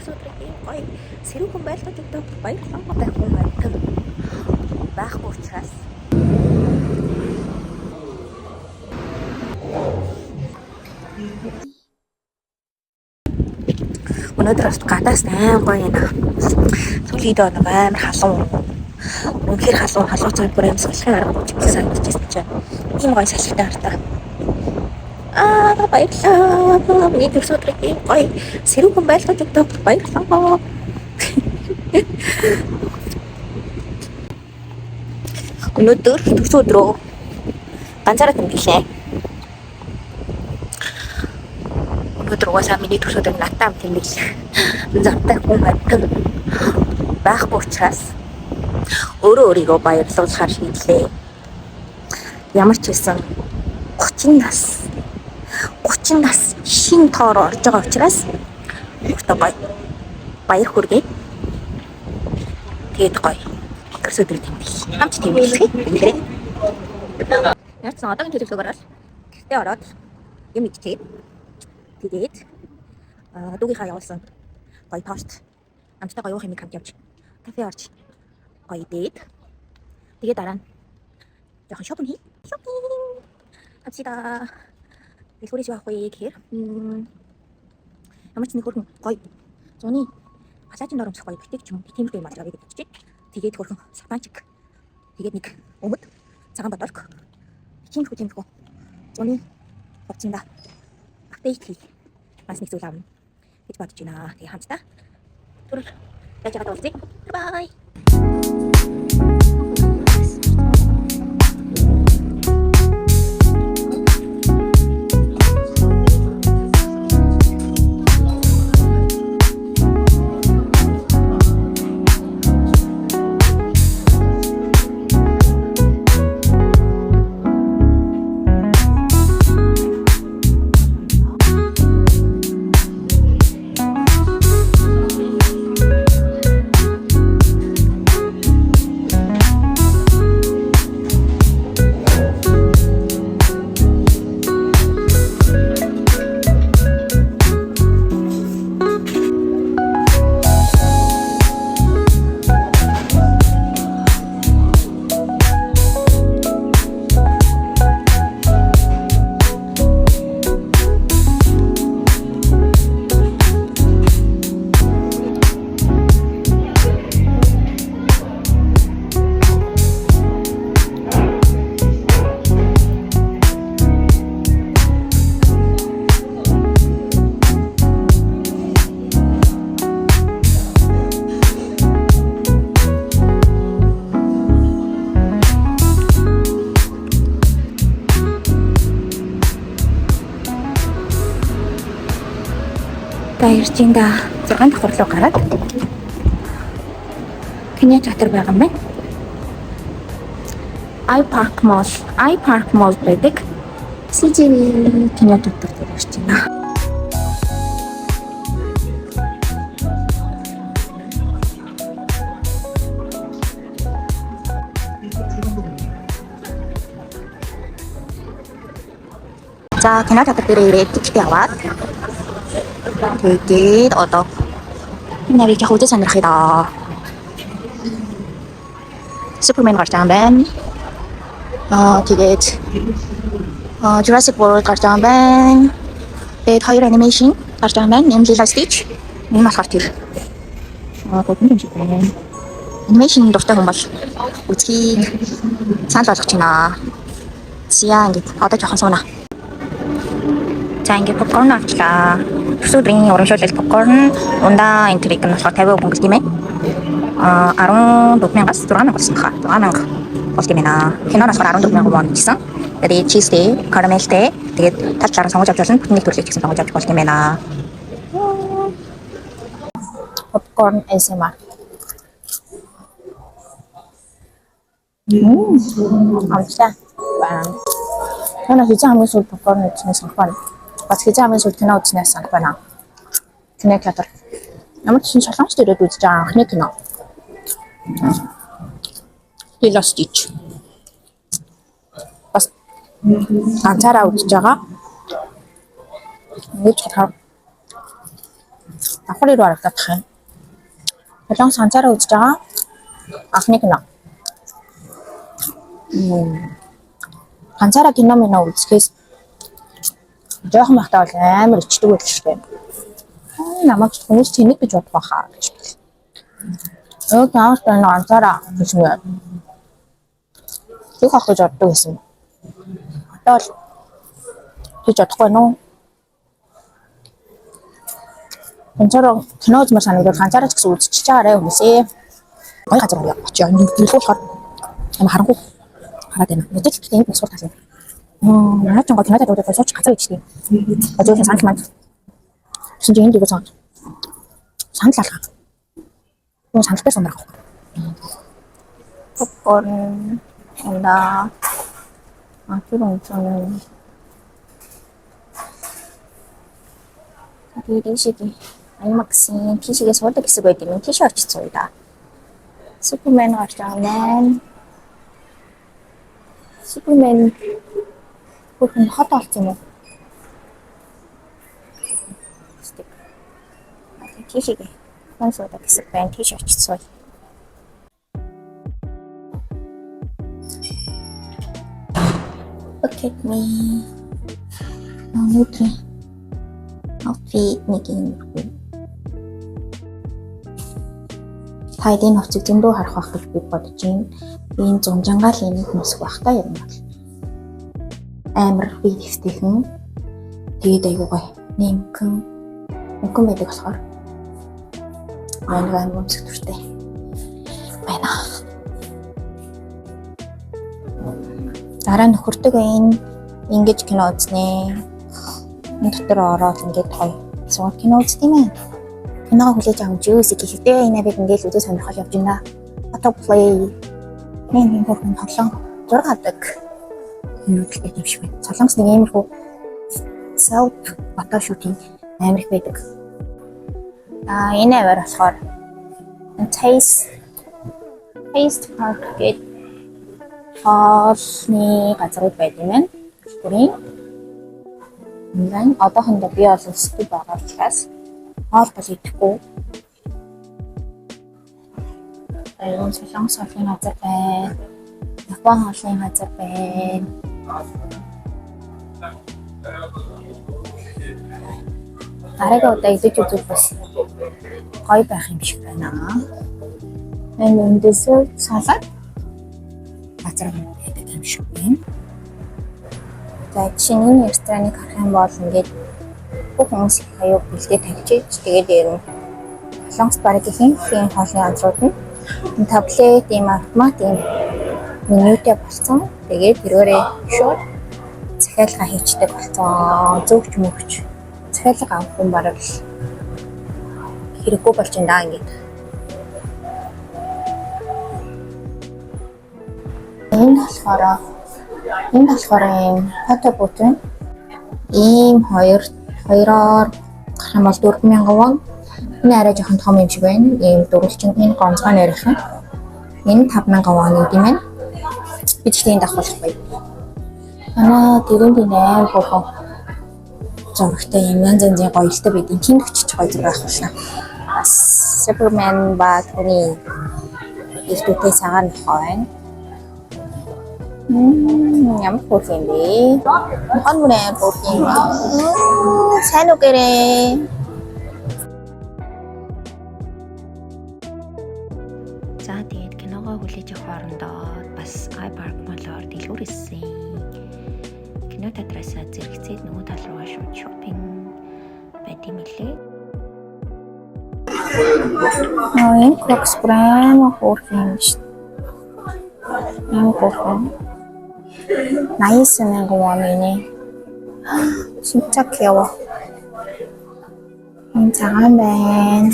Төрсөн өдрийг ийм гоё сэрүүхэн байлгаж өгдөг баярлалаа. Хүн амьтан байхгүй учраас өнөөдөр бас гадаас аим гоё юм. Сүүлийн хэд хоног амар халуун. Үнэхээр халуун, халуун цаг бүр амьсгалахын аргагүй ч гэсэн санагдчихсэн чинь. Ийм гоё салхитай хартаа. Аа, баярлалаа. Миний төрсөн өдрийг ийм гоё сэрүүхэн байлгаж өгдөг баярлалаа. Өнөөдөр төрсөн өдрөө ганцаараа тэмдэглэе. Өнөөдөр угаасаа миний төрсөн өдрийг надтай хамт тэмдэглэх завтай хүн амьтан байхгүй учраас өөрөө өөрийгөө баярлуулахар шийдлээ. Ямар ч байсан 30 нас шин тоор орж байгаа учраас өөртөө гоё баяр хүргээд, тэгээд гоё төрсөн өдрийг тэмдэглэе. Хамт тэмдэглэе. Бүгдээрээ. Яарсан, одоогийн төлөвлөгөөгөөр бол гэртээ ороод юм идчихээ. Тэгээд дүүгийнхаа явуулсан гоё торт, амттай гоё уух юмыг хамт явж, кафе орж гоё идээд, тэгээд дараа нь жоохон shopping хий. Shopping. Авчида. Дэлгүүрээс юу авах вэ гэхээр ямар ч нэг хөрхөн гоё зуны палажин дор өмсөх гоё битэг ч юм уу, тиймэрхүү юм олж авъя гэж бодож байна. Тэгээд хөрхөн сафанчик. Тэгээд нэг өмд, цагаан бодолк. Тиймэрхүү зуны хувцсанда update хийх бас нэг зүйл авна гэж бодож байна. Тэгээ хамтдаа түр яаж байгаа уулзъя. Bye. За, ирж энэ да 6 давхар руу гараад кино театр байгаа юм байна. iPark Mall, iPark Mall байдаг. CGV кино театр дээр ирж байна. За, кино театр дээр ирээд ticket аваад, тэгээд одоо нарыг яг үзэж сонирхъя даа. Супермен гарч байгаа юм байна. Тэгээд Jurassic World гарч байгаа юм байна. Тэгээд хоёр animation гарч байгаа юм байна. Энэ Lilo Stitch. Энэ болохоор тэр гудамж юм шиг байна. Animation дуртай хүн бол үзхийг санал болгож байна. За, ингээд одоо жоохон сууна. За, ингээд попкорн авчлаа. Төрсөн өдрийн урамшуулал попкорн, ундаа энэ тэрийг нь болохоор 50% хөнгөлт юм байна. 14 мянгаас 6 мянга болсон хаа. 6 мянга болт юм байна. Кино нь болохоор 14 мянган вон гэсэн. Тэгээд cheese тэй, карамелтэй, тэгээд тал талаар нь сонгож авч болно. Бүтэн нэг төрлийг ч гэсэн сонгож авч болт юм байна. Popcorn ASMR. Амттай. Байна. Манай хэзээ хамгийн сүүлд попкорн идснээс санах байна. Бас хэзээ хамгийн сүүлд кино үзснээс санах байна. Кино театр. Ямар ч чин Солонгост ирээд үзэж байгаа анхны кино. Lilo Stitch. Бас ганцаараа үзэж байгаа. Ингэж болохоор Давхар руу харагдах юм. Солонгос ганцаараа үзэж байгаа анхны кино. Ганцаараа кино минь үзэхээс жоохон байхдаа бол амар ичдэг байл шүү дээ. Намайг хүмүүс тэнэг гэж бодох байхаа гэж бодлоо. Өө тааш тань ганцаараа гэж юм. Тэг хах гэж боддог байсан. Одоо бол хийж бодохгүй нүү. Ганцаараа кино үзмээр санагдвал ганцаараа ч гэсэн үзчихэж байгаарай хүмүүсээ. Гоё газар орё. Очие. Энд дэлгүүр болохоор амар харанхуй хараад байна. Мэдээж л энд нэг суур тал юм. Манай ч гоо кино театрууд сууч газар ичдэг. Зөвхөн сандал манд. Тэгсэн чинь энд юу сан. Сандал алгаа. Юу сандал дээр сундаг байхгүй. Попкорн 온다. 아, 키로 5,000원. Тэгээд энэ шиг IMAX-ийн тийшээгээ суудаг хэсэг байд юм. Тийшээ очиж сууя да. Супермен гарч байгаа маань. Супермен хөрхөн хот олсон юм уу? Стик. Тийшээгээ хүн суудаг хэсэг байна. Тийшээ очиж сууя. Look at me. Өнөөдрийн outfit нэг юм үү. Та энэ хувцыг зөндөө харах байх гэж би бодож байна. Би энэ зунжангаал энийг өмсөх байх та юм бол. Амар би дэвтэйхэн. Тэгээд айгуу гоё. Нэмхэн мөнгөн байдаг болохоор нэг амар өмсөх дуртай байна. Дараа нөхөртөө энэ ингэж кино үзнэ. Энэ дотор ороод ингээд гоё суугаад кино үздэг юм аа. Киногоо хүлээж авах juice гэхдээ энэ авиг ингээд үзээ сонирхол явж байна. Auto play нэг нэг хөрхөн тоглоом зураг авдаг юмнууд л байт юм шиг байна. Солонгос нэг иймэрхүү self photo shooting амар их байдаг. Аа энэ аваар болохоор Taste Park гэдэг хоолны газрууд байд юм байна. Бүрийн. Мөн одоохондоо би бол өсдөг байгаа учраас хоол бол идэхгүй. Аюун солонгос хоолны газар байна. Япон хоолны газар байна. Дараагийн удаа идэж үзвэл бас гоё байх юм шиг байна. Энэ dessert салат газар байдаг юм шиг байна. За жишээ нь энэ рестораныг харах юм бол ингээд бүх хүмүүс их аюу бэлдээ тавьчихж тэгээд ер нь Солонгос бараг ихэнх хоолны газрууд нь таблет ийм автомат ийм менютэй болсон. Тэгээд тэрөөрээ шууд захиалга хийчдэг болсон. Зөөгч мөгч захиалга авах хүн бараг л хэрэггүй болж байна даа ингээд. Энэ болохоор ийм photo booth байна. Ийм хоёроор гарах юм бол 4000 вон. Энэ арай жоохон том юм шиг байна. Ийм дөрвөлжин энэ гонцгой нэрх юм. Энэ 5000 вон гэдэг юм байна. Би ч тийм авах болохгүй. Манай гэрээнд энэ аим хөөрхөн зурагтай юм янз янзын гоёлтой байдаг. Тэнд очиж гоё зураг авах болно. Бас Superman ба түүний эрдүүтэй цагаан нохой байна. Ямар хөөрхөн юм бэ? Нохой бүр аим хөөрхөн юм. Сайн уу гэрээ. За тэгээд киногоо хүлээж авах хоорондоо бас iPark Mall-оор дэлгүүр ирсэн. Кино театраасаа зэрэгцээд нөгөө тал руугаа шууд shopping байд юм лээ. Аа, энэ Crocs бүр амар хөөрхөн юм шүү. Амар хөөрхөн. 89 мянган вон гинэ. 진짜 귀여워. Энэ цагаан байна.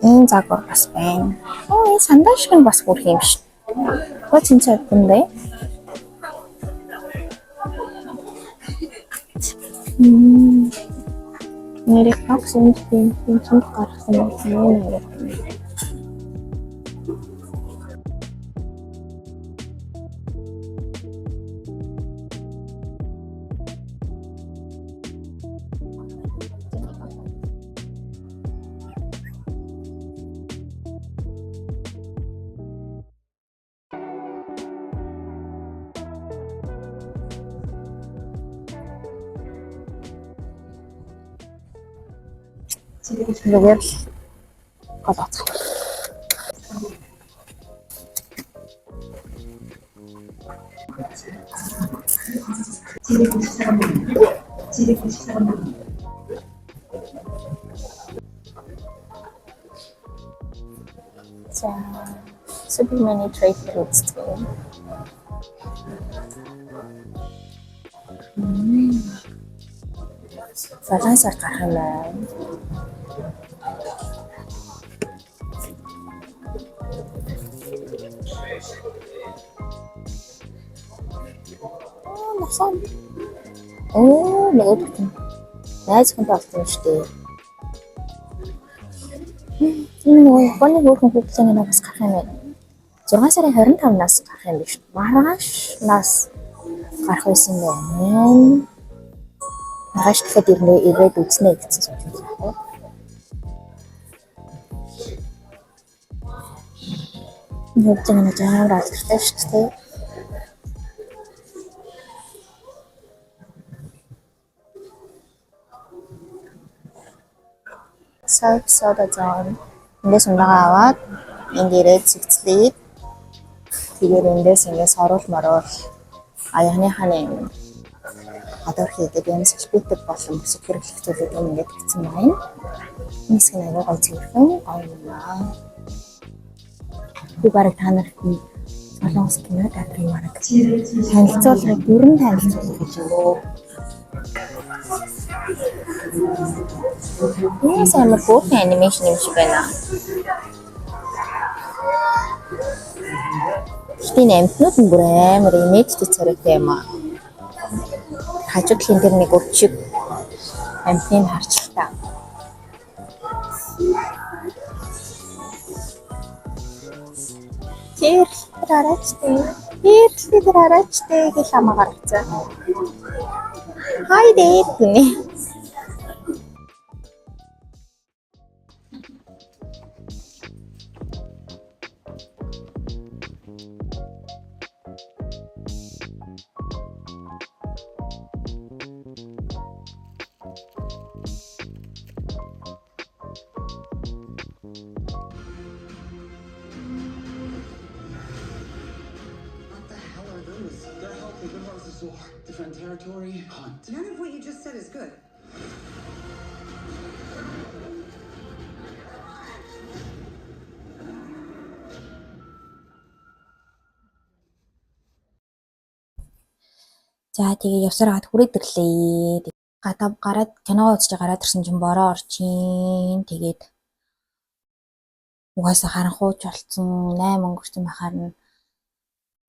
Энэ загвар бас байна. Оо, энэ сандал шиг нь бас хөөрхөн юм шүү. 이거 진짜 예쁜데? Нэрийг Crocs энд тийм тийм цомог гаргасан юм байна. Зүгээр л гол оцох. За, Superman трейлер үздэг. 7 сард гарах юм байна. Аа, насан. Оо, нөгөө нь найз хүнтэй болсон юм шүү дээ. Энэ нөгөө Японы хөөрхөн хүүхдийн кино бас гарах юм байна. 6 сарын 25-наас гарах юм биш. Маргаашнаас гарах байсан юм байна. Маргааш дахиад ирнэ, ирээд үзнэ гэсэн сууж байна. Явж байгаа нь амар алдартай шүү дээ. Surf Soda Zone. Эндээс унагаа аваад энд ирээд цэгцлээд тэгээд эндээс ингээд соруул моруул аяхныхаа юм гадуур хийдэг юм салфетик болон бүсэг хэрэглэх зүйлүүд юм ингээд тавьсан байна. Энэ хэсэг нь аягүй гоё цэвэрхэн гоё юм аа. Би бараг та нарт нь Солонгос кино театрын бараг танилцуулгыг бүрэн танилцуулах гэж байна. Энэ амар хөөрхөн animation юм шиг байна. Гэхдээ энэ амьтнууд нь бүр амар имэжтэй царайтай юм аа. Хажуу талын тэр нэг өвчиг амьтныг харчлаа та. Тэр хараач дээ. Тэр хараач дээ гэж хамаа гаргацсан. Hi there гинэ. What the hell are those? They're healthy. Good horses war. Defend territory. Hunt. None of what you just said is good. За, тэгээ явсаар хаад хүрээд ирлээ. Гадаа гараад киногоо үзэж гараад ирсэн чинь бороо орчин. Тэгээд угаасаа харанхууч болцсон 8 өнгөрсөн байхаар нь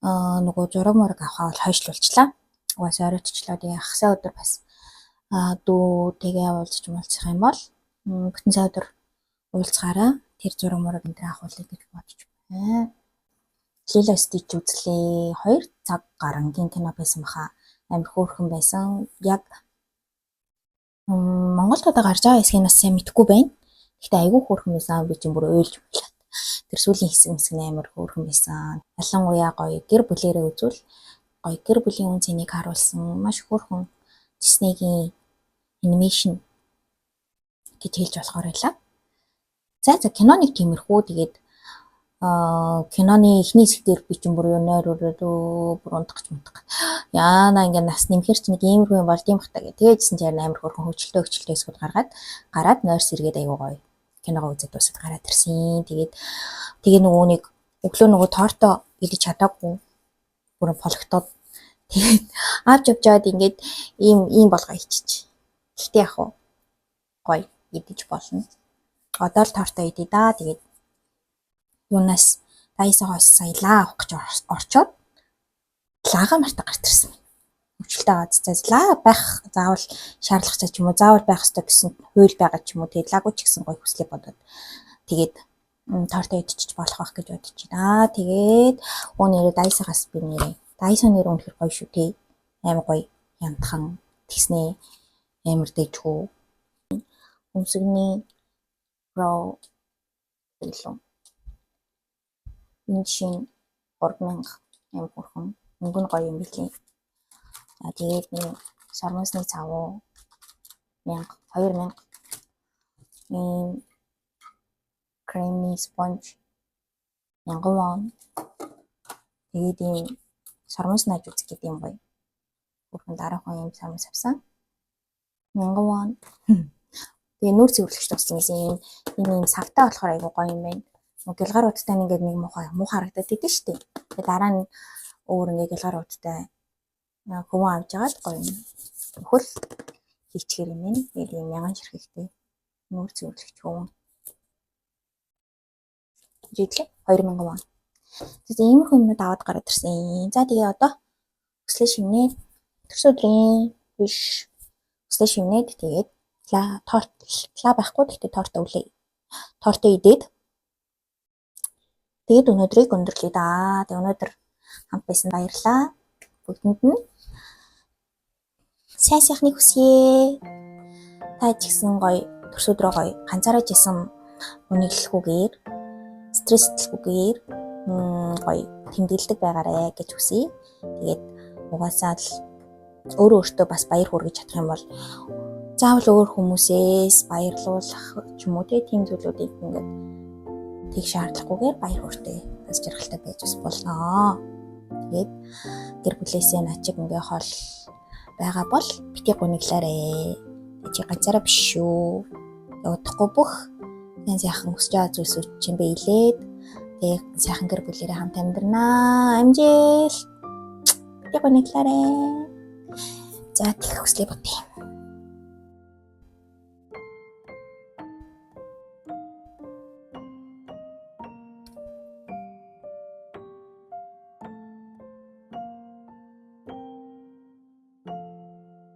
нөгөө зураг мураг авахаа бол хойшлуулчлаа. Угаасаа оройтчлаа. Тэгээ ахсаа өдөр бас дүү тэгээ уулзч муулцах юм бол бүтэн сайн өдөр уулзгаараа тэр зураг мураг энэ төр авахулъя гэж бодож байна. Lilo Stitch үзлээ. 2 цаг гарангийн кино байсан баха. Амар хөөрхөн байсан. Яг Монголд одоо гарч байгаа хэсгийг бас сайн мэдэхгүй байна. Гэхдээ айгүй хөөрхөн байсан. Би чинь бүр уйлж муулаад. Тэр сүүлийн хэсэг мэсэг нь амар хөөрхөн байсан. Ялангуяа гоё гэр бүлэрээ үзвэл гоё гэр бүлийн үн цэнийг харуулсан маш хөөрхөн Disney-гийн animation гэж хэлж болохоор байлаа. За за, кино нэг тиймэрхүү, тэгээд киноны эхний хэсэг дээр би чинь бүр юу нойр өрөөд бүр унтах гэж мунтах. Яана ингээ нас нэмэхэр чи нэг иймэрхүү юм болд юм бах та гэх. Тэгээжсэн чинь амар хөөрхөн хөвчлөлтөө хөвчлөлтөө хэсгүүд гаргаад гараад нойр сэргээд айгуу гоё киногоо үзээд дуусаад гараад ирсэн. Тэгээд тэгээ нөгөө нэг өглөө нөгөө тортоо идэж чадаагүй бүр пологтоод тэгээд авч явжаад ингээд ийм ийм болгоо иччих. Гэтэ яг уу гоё идэж болно. Одоо л тортоо идэ да. Тэгээд юунаас Daiso-гоос сая лаа авах гэж орчоод лагаа мартаа гарт ирсэн. Хөвчлөлтэй байгаа. За, лаа байх заавал шаардлагатай ч юм уу, заавал байх ёстой гэсэн хууль байгаа ч юм уу. Тэгээд лаггүй ч гэсэн гоё хүслээ бодоод тэгээд тортоо идчихэж болох байх гэж бодож байна. Тэгээд өө нэрээ Daiso-гаас би нэрээ Daiso нэр үнэхэр гоё шүү те. Амар гоё янтхан тэгснээ амар дэжгүй өмсгний про илүү. Энэ жишээ нь 3000 амар хөөрхөн өнгө нь гоё юм билий. За, тэгээд нэг сормуусны цав 1000 2000. Ийм creamy sponge 1000 вон. Тэгээд ийм сормуус нааж үзэх гэдэг юм гоё. Бүрхэн дараахан ийм сормуус авсан. 1000 вон. Тэгээ нүүр цэвэрлэгч туссан гэсэн ийм ийм ийм савтай болохоор айгу гоё юм байна. Гялгар уттай нь ингээд нэг муухай муу харагдаад идэв шүү дээ. Тэгээ дараа нь өөр ингээд гялгар уттай хөвөн авч жагаад гоё юм. Өхөл хийчихэр юм байна. Тэгээд ийм мянган ширхэгтэй нүүр цэвэрлэгч хөвөн. Жидлээ 2000 вон. Тэгээд иймэрхүү юмнууд аваад гараад ирсэн. За, тэгээ одоо өслөө шивнээд, төрсөн өдрийн биш, өслөө шивнээд, тэгээд торт ла байхгүй, гэхдээ торт өвлөө. Тортоо идээд тэгээд өнөөдрийг өндөрлөе да. Тэгээд өнөөдөр хамт байсан баярлаа. Бүгдэнд нь сайн сайхныг хүсье. Та ч гэсэн гоё төрсөн өдрөө гоё ганцаараа жисэн гуниглахгүйгээр, стресслгүйгээр гоё тэмдэглэдэг байгаарэ гэж хүсье. Тэгээд угаасаа л өөрөө өөртөө бас баяр хүргэж чадах юм бол заавал өөр хүмүүсээс баярлуулах ч юм уу, тийм зүйлүүдийг ингээд тэг шаардлагагүйгээр баяр хөөртэй, аз жаргалтай байж бас болно. Тэгээд гэр бүлээсээ над чиг ингээ хол байгаа бол битгий гуниглаарэ. Чи ганцаараа биш шүү. Удахгүй бүх сайн сайхан хүсэж байгаа зүйлсүүд чинь биелээд, тэгээд сайхан гэр бүлээрээ хамт амьдрнаа. Амжил. Битгий гуниглаарэ. За, тэгэх хүслээ бодъё.